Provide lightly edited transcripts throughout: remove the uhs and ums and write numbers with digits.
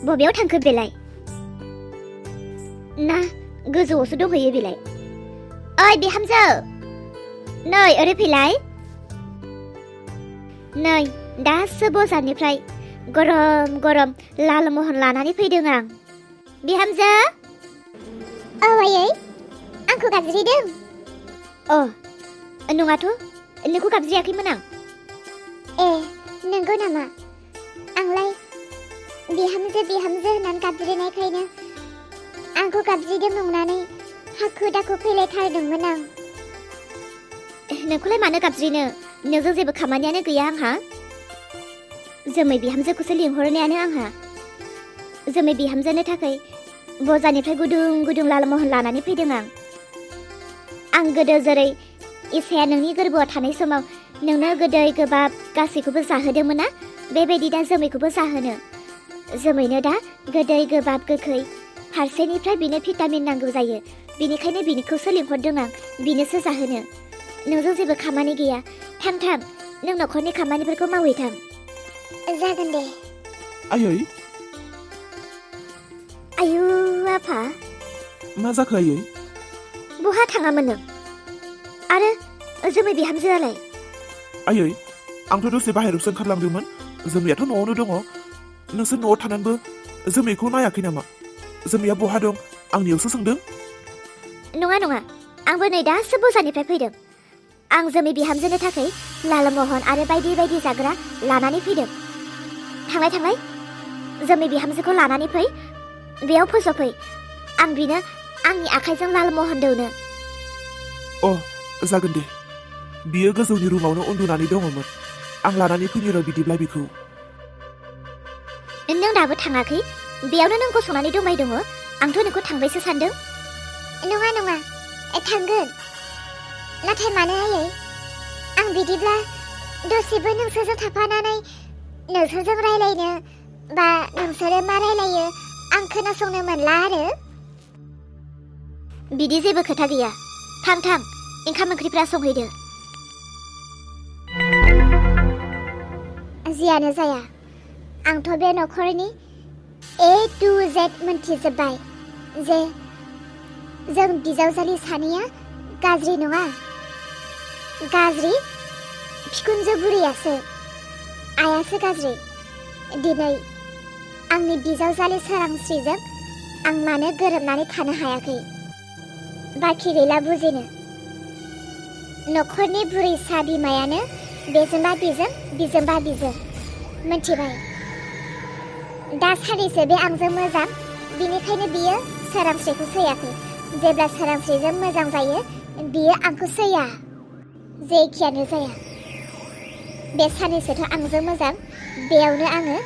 बबेयाव थांखो बेलाय? ना गोजौआवसो दंहैयो बेलाय? ओइ बिहामजो, नै ओरै फैलाय। नै दासो बजारनिफ्राय गरम गरम लालमहन लानानै फैदों आं। बिहामजो। औ आयै, आंखौ गाबज्रिदों? नङाथ', नोंखौ गाबज्रियाखैमोन आं। ए, नंगौ नामा? आंलाय बिहामजो बिहामजो होननानै गाबज्रिनायखायनो आंखौ गाबज्रिदों नंनानै हाखु दाखु फैलायथारदोंमोन आं। नोंखौलाय मानो गाबज्रिनो? नोंजों जेबो खामानियानो गैया आंहा। जोमै बिहामजोखौसो लिंहरनायानो आंहा। जोमै बिहामजोनो थाखाय बजारनिफ्राय गुदुं गुदुं लालमहन लानानै फैदों आं। आं गोदो जेरै एसाया नोंनि गोरबोआव थानाय समाव नोंनो गोदै गोबाब गासैखौबो जाहोदोंमोन ना, बेबायदि दा जोमैखौबो जाहोनो। जोमैनो दा गोदै गोबाब गोखै फारसेनिफ्राय बिनो भिटामिन नांगौ जायो। बिनिखायनो बिनिखौसो लिंहरदों आं, बिनोसो जाहोनो। नोंजों जेबो खामानि गैया। थां थां, नों न'खरनि खामानिफोरखौ मावहैथां। जागोन दे। आयै। आयु आफा। मा जाखो आयै? बहा थाङामोन नों? आरो जोमै बिहामजोआलाय? आयै, आंथ' दसे बाहेरायावसो ओंखारलांदोंमोन। जोमैयाथ' न'आवनो दङ। नोंसोर न'आव थानानैबो जोमैखौ नायाखै नामा? जोमैया बहा दं आंनियावसो सोंदों? नङा नङा, आंबो नै दासो बजारनिफ्राय फैदों। आं जोमै बिहामजोनो थाखाय लालमहन आरो बायदि बायदि जाग्रा लानानै फैदों। थांलाय थांलाय, जोमै बिहामजोखौ लानानै फै, बेयाव फज'फै। आं बिनो आंनि आखाइजों लालमहन दौनो। जागोन दे। बियो गोजौनि रुमावनो उन्दुनानै दङमोन। आं लानानै फैनि र' बिदिब्ला बिखौ। नों दाबो थाङाखै? बेयावनो नों गसंनानै दंबाय दङ। आंथ' नोंखौ थांबायसो सानदों। नङा नङा, थांगोन। नाथाय मानो आयै? आं बिदिब्ला दसेबो नोंसोरजों थाफानानै नोंसोरजों रायलायनो बा नोंसोरो मा रायलायो आं खोनासंनो मोनला आरो। बिदि जेबो खोथा गैया। थां थां, ओंखाम ओंख्रिफ्रा संहैदो। जियानो जाया, आंथ' बे न'खरनि A to Z मोनथिजोब्बाय जे जों बिजावजालि सानैया गाज्रि नङा। गाज्रि बिखुनजो बुरैयासो, आइयासो गाज्रि। दिनै आंनि बिजावजालि सोरांस्रिजों आं मानो गोरोबनानै थानो हायाखै? बाखि गैला बुजिनो। न'खरनि बुरैसा बिमायानो बेजोंबा बेजों, बिजोंबा बिजों। मोनथिबाय? दा सानैसो बे आंजों मोजां, बिनिखायनो बियो सोरांस्रिखौ सैयाखै। जेब्ला सोरांस्रिजों मोजां जायो, बियो आंखौ सैया। जेखियानो जाया, बे सानैसोथ' आंजों मोजां। बेयावनो आङो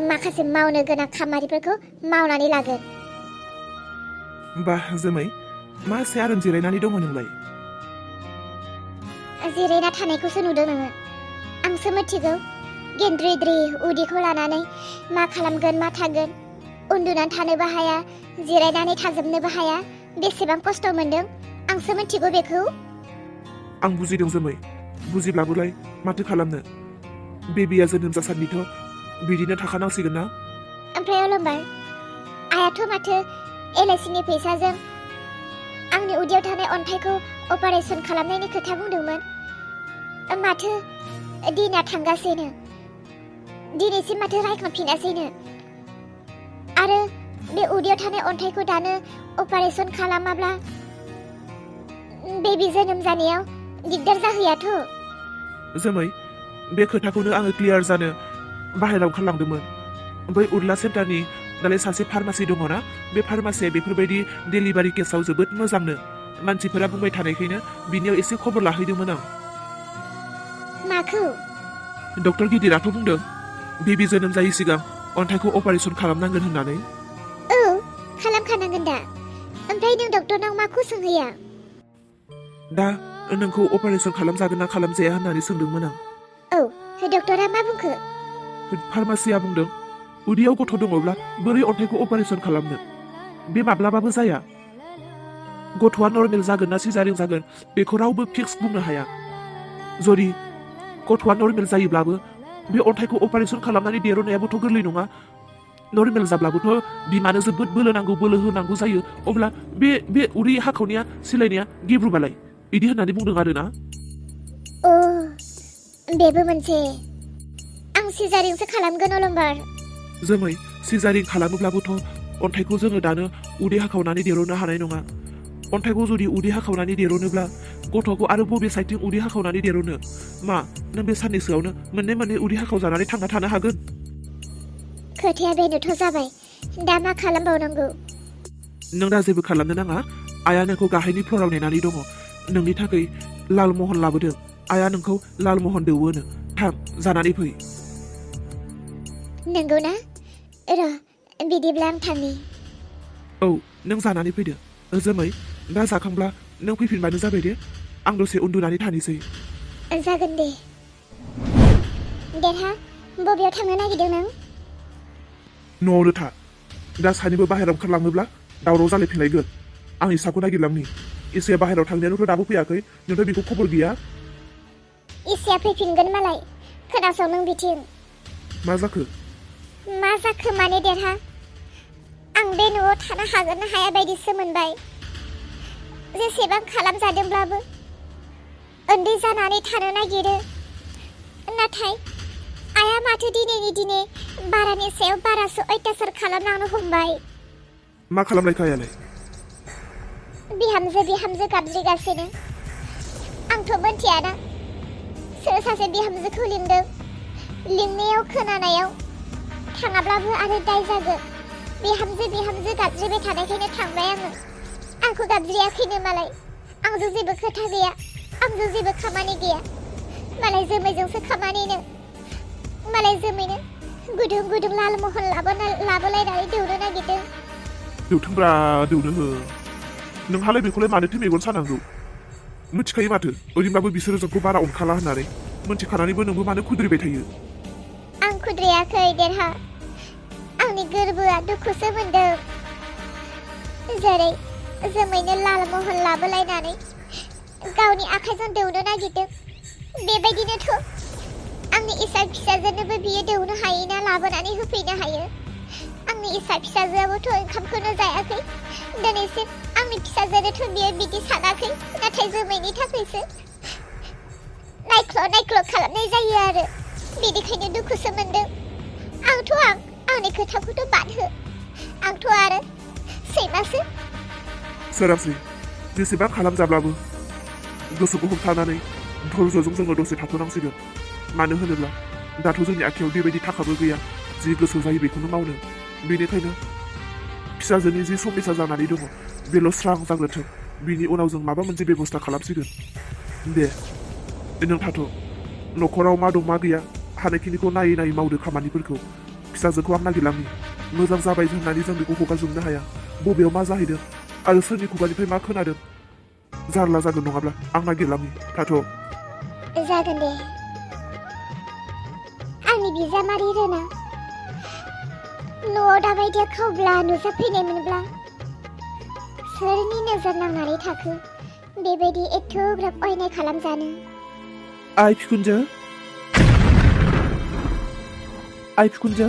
माखासे मावनो गोनां खामानिफोरखौ मावनानै लागोन। बाह जोमै, मा एसे आराम जिरायनानै दङ नोंलाय? जिरायना थानायखौसो नुदों नोङो। आंसो मिथिगौ गेन्द्रिद्रि उदैखौ लानानै मा खालामगोन मा थागोन। उन्दुनानै थानोबो हाया, जिरायनानै थाजोबनोबो हाया। बेसेबां खस्थ' मोनदों आंसो मिथिगौ बेखौ। आं बुजिदों जोमै, बुजिब्लाबोलाय माथो खालामनो। बेबिया जोनोम जासान्दिथ' बिदिनो थाखानांसिगोन ना? ओमफ्राय अलंबार, आइयाथ' माथो LICनि फैसाजों आंनि उदैयाव थानाय अन्थाइखौ अपारेसन खालामनायनि खोथा बुंदोंमोन। माथो दिना थांगासिनो, दिनैसिम माथो रायखांफिनासैनो। आरो बे उदैयाव थानाय अन्थाइखौ दानो अपारेसन खालामाब्ला बेबि जोनोम जानायाव दिगदार जाहैयाथ'। जोमै, बे खोथाखौनो आङो क्लियार जानो बाहेरायाव ओंखारलांदोंमोन। बै उरला सेन्टारनि दालाय सासे फार्मासि दङ ना, बे फार्मासिया बेफोरबायदि डेलिभारि केसाव जोबोद मोजांनो। मानसिफोरा बुंबाय थानायखायनो बिनियाव एसे खबर लाहैदोंमोन आं। माखौ? डक्टर गिदिराथ' बुंदों बेबि जोनोम जायै सिगां अन्थाइखौ अपारेसन खालामनांगोन होननानै। औ, खालामखानांगोन दा। ओमफ्राय नों डक्टरनाव माखौ सोंहैया? दा नोंखौ अपारेसन खालामजागोन ना खालामजाया होननानै सोंदोंमोन आं। औ, डक्टरा मा बुंखो? फार्मासिया बुंदों उदैयाव गथ' दङब्ला बोरै अन्थाइखौ अपारेसन खालामनो? बे माब्लाबाबो जाया। गथ'आ नर्मेल जागोन ना सिजारिन जागोन बेखौ रावबो फिक्स बुंनो हाया। जुदि गथ'आ नर्मेल जायोब्लाबो बे अन्थाइखौ अपारेसन खालामनानै दिरुननायाबोथ' गोरलै नङा। नर्मेल जाब्लाबोथ' बिमानो जोबोद बोलो नांगौ बोलो होनांगौ जायो अब्ला बे उदै हाखावनाया सिलायनाया गेब्रुबालाय बिदि होननानै बुंदों आरोना अ बेबो मोनसे आं सिजारिंसो खालामगोन अलंबार जोमै सिजारिं खालामोब्लाबोथ' अन्थाइखौ जोङो दानो उदै हाखावनानै देरहोनो हानाय नङा अन्थाइखौ जुदि उदै हाखावनानै देरहोनोब्ला गथ'खौ आरो बबे साइडथिं उदै हाखावनानै देरहोनो मा नों बे साननैसोआवनो मोननै उदै हाखावजानानै थांना थानो हागोन खोथाया बेनोथ' जाबाय दा मा खालामबावनांगौ नों दा जेबो खालामनो नाङा आइया नोंखौ गाहायनि फ्ल'राव नेनानै दङ नोंनि थाखाय लाल महन लाबोदों आइया नोंखौ लाल महन दौवोनो थां जानानै फै नंगौ ना र' बिदिब्ला आं थांनि औ नों जानानै फैदो जोमै दा जाखांब्ला नों फैफिनबानो जाबाय दे आं दसे उन्दुनानै थानोसै जागोन दे देरहा बबेयाव थांनो नागिरदों नों न'आवनो था दा सानैबो बाहेरायाव ओंखारलाङोब्ला दावराव जालायफिनलायगोन आं इसाखौ नागिरलांनि इसाया बाहेरायाव थांनायानोथ' दाबो फैयाखै नोंथ' बेखौ खबर गैया इसाया फैफिनगोन मालाय खोनासं नों बिथिं मा जाखो माने देरहा आं बे न'आव थानो हागोन ना हाया बायदिसो मोनबाय जेसेबां खालामजादोंब्लाबो उन्दै जानानै थानो नागिरो नाथाय आइया माथो दिनैनि दिनै बारानि सायाव बारासो अयथासार खालामलांनो हमबाय मा खालामनायखो आइयालाय बिहामजो गाबज्रिगासिनो आंथ' मोनथियाना सोर सासे बिहामजोखौ लिंदों लिंनायाव खोनानायाव थाङाब्लाबो आरो दाय जागोन बिहामजो गाबज्रिबाय थानायखायनो थांबाय आंखौ गाबज्रियाखैनो मालाय आंजों जेबो खोथा गैया आंजों जेबो खामानि गैया मालाय जोमैजोंसो खामानिनो मालाय जोमैनो गुदुं लाल महन लाबोलायनानै दौनो नागिरदों दौथोंब्रा दौनो हो नोंहालाय बेखौलाय मानोथो मेगन सानांगौ मिथिखायो माथो ओरैनोबाबो बिसोरो जोंखौ बारा अनखाला होननानै मिथिखानानैबो नोंबो मानो खुद्रिबाय थायो आं खुद्रियाखै देरहा आंनि गोरबोआ दुखुसो मोनदों जेरै जोमैनो लाल महन लाबोलायनानै गावनि आखाइजों दौनो नागिरदों बेबायदिनोथ' आंनि इसा फिसाजोनोबो बियो दौनो हायोना लाबोनानै होफैनो हायो आंनि इसा फिसाजोआबोथ' ओंखामखौनो जायाखै दिनैसिम आंनि फिसाजोनोथ' बियो बिदि सानाखै नाथाय जोमैनि थाखायसो नायख्ल' खालामनाय जायो आरो बिनिखायनो दुखुसो मोनदों आंनि खोथाखौथ' बादहो आंथ' आरो सैमासो सोरांसै जेसेबां खालामजाब्लाबो गोसोखौ हमथानानै धैर्यजों जोङो दसे थाथ'नांसिगोन मानो होनोब्ला दाथ' जोंनि आखायाव बेबायदि थाखाबो गैया जि गोसो जायो बेखौनो मावनो बेनिखायनो फिसाजोनि जि समयसा जानानै दङ बेल' स्रां जाग्रोथों बिनि उनाव जों माबा मोनसे बेबस्था खालामसिगोन दे नों थाथ' न'खराव मा दं मा गैया हानायखिनिखौ नायै मावदो खामानिफोरखौ फिसाजोखौ आं नागिरलांनि मोजां जाबाय होननानै जों बेखौ हगारजोबनो हाया बबेयाव मा जाहैदों आरो सोरनि खुगानिफ्राय मा खोनादों जारला जागोन नङाब्ला आं नागिरलांनि थाथ' जागोन दे आंनि बिजामादै रोना न'आव दाबायदिया खावब्ला नुजाफैनायमोनब्ला सोरनि नोजोर नांनानै थाखो बेबायदि एथ'ग्राब अयनाय खालामजानो आइ बिखुनजो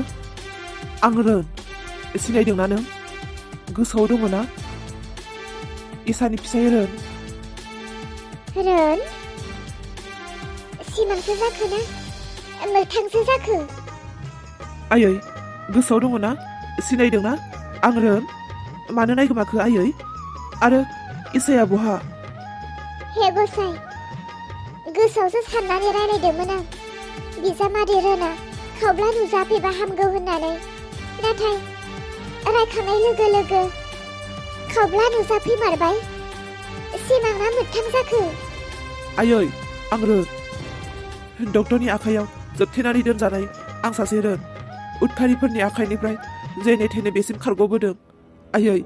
आं रोन सिनायदोंना नों गोसोआव दङ ना इसानि फिसाय रोन सिमांसो जाखो ना मोगथांसो जाखो आयै गोसोआव दङ ना सिनायदोंना आं रोन मानो नायगोमाखो आयै आरो इसाया बहा हे गसाइ गोसोआवसो साननानै रायलायदोंमोन आं बिजामादै रोना खावब्ला नुजाफैबा हामगौ होननानै नाथाय रायखांनाय लोगो लोगो खावब्ला नुजाफैमारबाय सिमांना मोगथां जाखो आयै आं रोन डक्टरनि आखायाव जोबथेनानै दोनजानाय आं सासे रोन उदखारिफोरनि आखाइनिफ्राय जेने थेने बेसिम खारग'बोदों आयै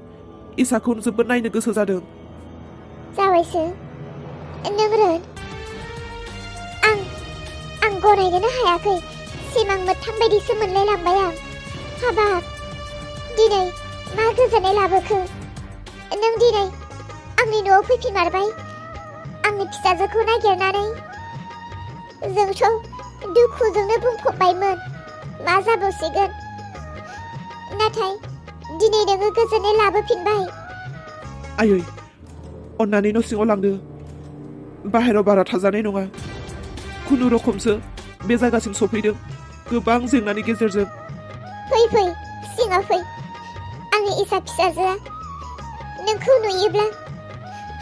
इसाखौ जोबोद नायनो गोसो जादों जाबायसो नों रोन आं गनायनोनो हायाखै सिमां मोगथां बायदिसो मोनलायलांबाय आं हाबाब दिनै मा गोजोननाय लाबोखो नों दिनै आंनि न'आव फैफिनमारबाय आंनि फिसाजोखौ नागिरनानै जोंथ' दुखुजोंनो बुंफबबायमोन मा जाबावसिगोन नाथाय दिनै नोङो गोजोनै लाबोफिनबाय। आयै अन्नानै न' सिङाव लांदो बाहेराव बारा थाजानाय नङा खुनुरखमसो बे जायगासिम सफैदों गोबां जेंनानि गेजेरजों। फै फै सिङाव फै आंनि इसा फिसाजोआ नोंखौ नुयोब्ला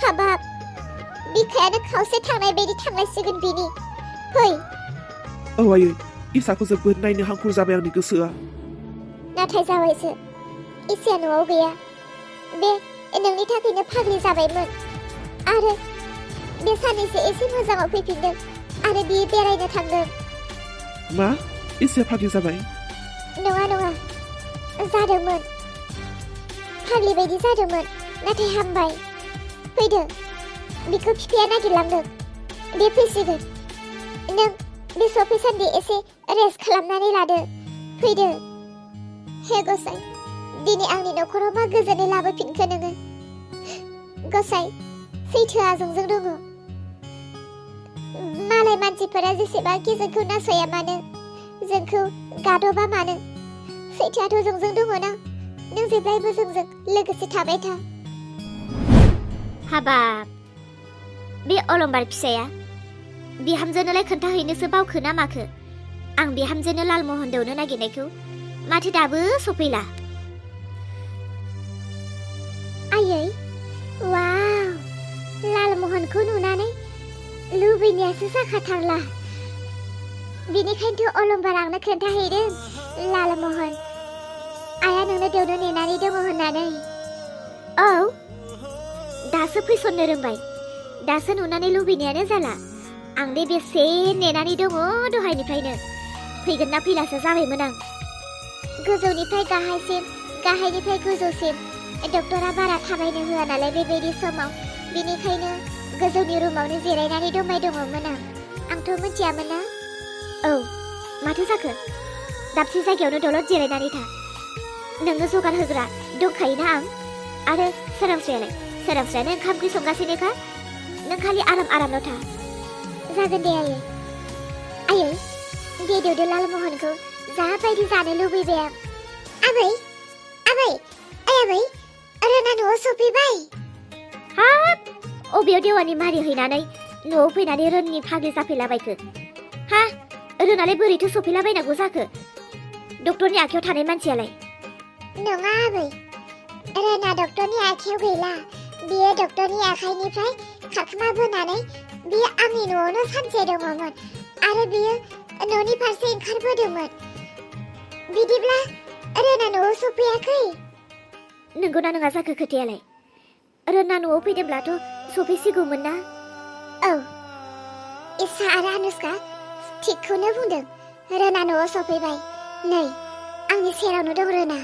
हाबाब बिखायानो खावसे थांनाय बायदि थांलायसिगोन बिनि। फै। औ आयै इसाखौ जोबोद नायनो हांखुर जाबाय आंनि गोसोआ। नाथाय जाबायसो इसाया न'आव गैया। बे नोंनि थाखायनो फाग्लि जाबायमोन आरो बे सानैसो एसे मोजाङाव फैफिनदों आरो बियो बेरायनो थांदों। मा इसाया फाग्लि जाबाय? नङा नङा जादोंमोन फाग्लि बायदि जादोंमोन नाथाय हामबाय। फैदो बिखौ बिफाया नागिरलांदों बे फैसिगोन। नों बे सफैसान्दि एसे रेस्ट खालामनानै लादो। फैदो। हे गसाइ दिनै आंनि न'खराव मा गोजोनै लाबोफिनखो नोङो। गसाइ सैथोआ जोंजों दङ। मालाय मानसिफोरा जेसेबांखि जोंखौ नासया मानो जोंखौ गादबा मानो सैथोआथ' जोंजों दङ ना। नों जेब्लायबो जोंजों लोगोसे थाबाय था। हाबाब बे अलंबार फिसाया बिहामजोनोलाय खोन्थाहैनोसो बावखो ना माखो आं बिहामजोनो लालमहन दौनो नागिरनायखौ माथो दाबो सफैला। आयै वाव लालमहनखौ नुनानै लुबैनायासो जाखाथारला। बेनिखायनोथ' अलंबार आंनो खोन्थाहैदों लालमहन आइया नोंनो दौनो नेनानै दङ होननानै। औ दासो फैसननो रोंबाय दासो नुनानै लुबैनायानो जाला। आं दे बेसे नेनानै दङ दहायनिफ्रायनो फैगोन ना फैलासो जाबायमोन आं। गोजौनिफ्राय गाहायसिम गाहायनिफ्राय गोजौसिम डक्टरा बारा थाबायनो होआ नालाय बेबायदि समाव बेनिखायनो गोजौनि रुमावनो जिरायनानै दंबाय दङमोन आंथ' मिथियामोन ना। औ माथो जाखो दाबसे जायगायावनो दलद जिरायनानै था। नोंनो जगार होग्रा दंखायोना आं। आरो सोरांस्रायानो ओंखाम ओंख्रि संगासिनोखा नों खालि आराम आरामल' था। जागोन दे आयै। आयै दे दौदो लालमहनखौ जाबायदि जानो लुबैबाय आं। आबै आबै ओइ आबै रोना न'आव सफैबाय। हाब अबेयाव देवानि मारि हैनानै न'आव फैनानै रोननि फाग्लि जाफैलाबायखो। हा रोनालाय बोरैथो सफैलाबायनांगौ जाखो डक्टरनि आखायाव थानाय मानसियालाय। नङा आबै रोना डक्टरनि आखायाव गैला। बियो डक्टरनि आखाइनिफ्राय खारखोमा बोनानै बियो आंनि न'आवनो सानसे दङमोन आरो बियो न'नि फारसे ओंखारबोदोंमोन। बिदिब्ला रोना न'आव सफैयाखै। नंगौना नङा जाखो खोथायालाय? रोना न'आव फैदोंब्लाथ' सफैसिगौमोन ना। औ इसा आरो आनुष्का थिगखौनो बुंदों। रोना न'आव सफैबाय। नै आंनि सेरावनो दं रोना।